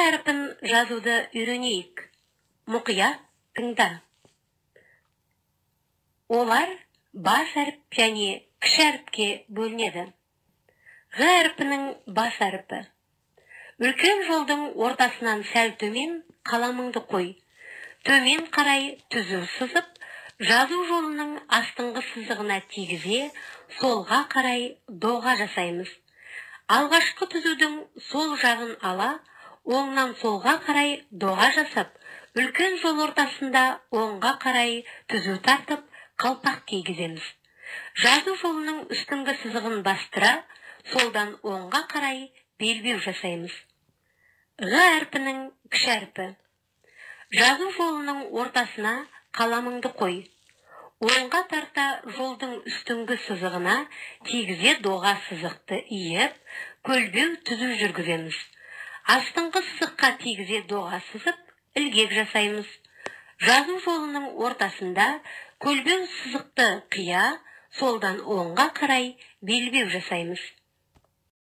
Әрпін жазуды үйренейік. Мұқият тыңда. Олар бас әріп және кіші әріпке бөлінеді. Ғ әрпінің бас әрпі. Үлкен жолдың ортасынан сәл төмен қаламыңды қой. Төмен қарай түзу сызып, жазу жолының астыңғы сызығына тигізе, солға қарай доға жасаймыз. Алғашқы түзудің сол жағын ала, оңнан солға қарай доға жасап, үлкен жол ортасында оңға қарай түзу тартып, қалпақ кигіземіз. Жазу жолының үстіңгі сызығын бастыра, солдан оңға қарай белбеу жасаймыз. Ғ әрпінің кіші әрпі. Жазу жолының ортасына қаламыңды қой. Оңға тарта жолдың үстіңгі сызығына тигізе доға сызықты иіп, көлбеу түзу жүргіземіз. Астыңғы сызыққа тигізе доға сызып, ілгек жасаймыз. Жазу жолының ортасында көлбеу сызықты қия, солдан оңға қарай белбеу жасаймыз.